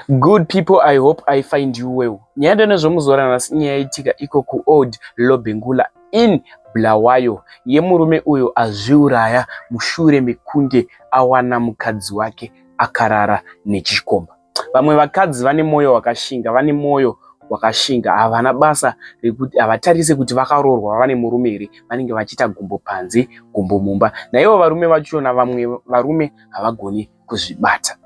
Good people, I hope I find you well. Nyaya ndinezvomuzuva ranhasi, inyaya yaitika iko kuOld Lobengula in Bulawayo, yemurume uyo azviuraya mushure mekunge awana mukadzi wake akarara nechikomba. Vamwe vakadzi vane mwoyo wakashinga, vane mwoyo wakashinga, havana basa rekuti havatarise kuti vakaroorwa, vane murume here, vanenge vachiita gumbo panze, gumbo mumba. Naivo varume vachona, vamwe varume havagoni kuzvibata.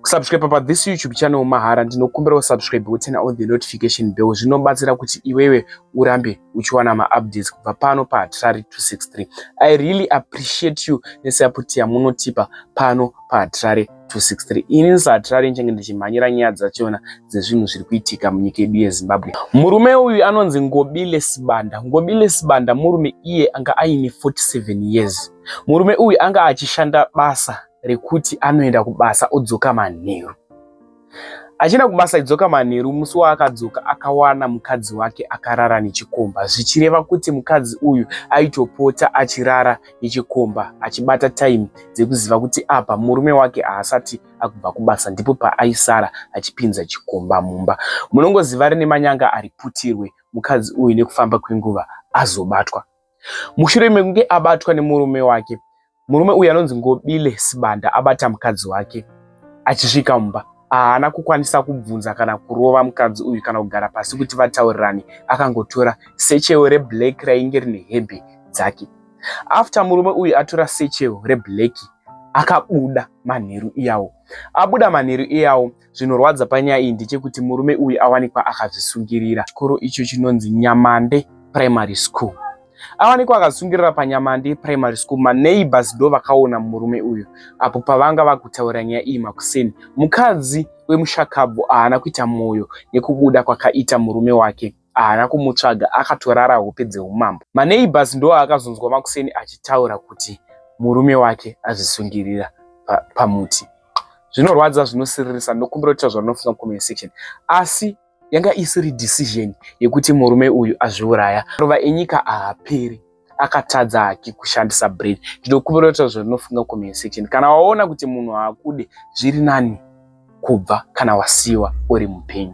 Kusubscribe pa this YouTube channel mahara. Ndinokumbira usubscribe, uturn on the notification bell. Zvinobatsira kuti iwewe urambe uchiwana maupdates kubva pano paHatirari 263. I really appreciate you nesupport yamunotipa pano paHatirari 263. Ini saHatirari nchange ndichimhanyira nyaya dzachona dzezvinhu zviri kuitika munyika yedu yeZimbabwe. Murume uyu anonzi Ngobile Sibanda. Ngobile Sibanda murume iye anga aine 47 years. Murume uyu anga achishanda basa rekuti anoenda kubasa odzoka manheru. Achienda kubasa idzoka manheru, musi waakadzoka akawana mukadzi wake akarara nechikomba, zvichireva kuti mukadzi uyu aitopota achirara nechikomba, achibata time dzekuziva kuti apa murume wake haasati akubva kubasa, ndipo paaisara achipinza chikomba mumba. Munongoziva rine manyanga ariputirwe. Mukadzi uyu nekufamba kwenguva azobatwa. Mushure mekunge abatwa nemurume wake, murume uyu anonzi Ngobile Sibanda abata mukadzi wake achisvika mumba, haana kukwanisa kubvunza kana kurova mukadzi uyu kana kugara pasi kuti vataurirane. Akangotora satchel reblack rainge rine hembe dzake. After murume uyu atora satchel reblack, akabuda manheru iyawo. Abuda manheru iyawo, zvinorwadza panyaya iyi ndechekuti murume uyu awanikwa akazvisungirira. Chikoro icho chinonzi Nyamande Primary School. Awanikwa akazvisungirira paNyamande Primary School. Maneighbors ndo vakaona murume uyu apo pavanga vakutaura nyaya iyi makuseni. Mukadzi wemushakabvu haana kuita mwoyo nekubuda kwakaita murume wake, haana kumutsvaga, akatorara hope dzeumambo. Maneighbors ndo akazonzwa makuseni achitaura kuti murume wake azvisungirira pamuti. Zvinorwadza, zvinosiririsa. Ndokumbira kuti zvaunofunga comment section. Asi yanga isiri decision yekuti murume uyu azviuraya. Rova enyika haaperi, akatadza hake kushandisa brain. Ndinokumbira kuti zvaunofunga comment section. Kana waona kuti munhu haakude, zviri nani kubva kana wasiyiwa uri mupenyu.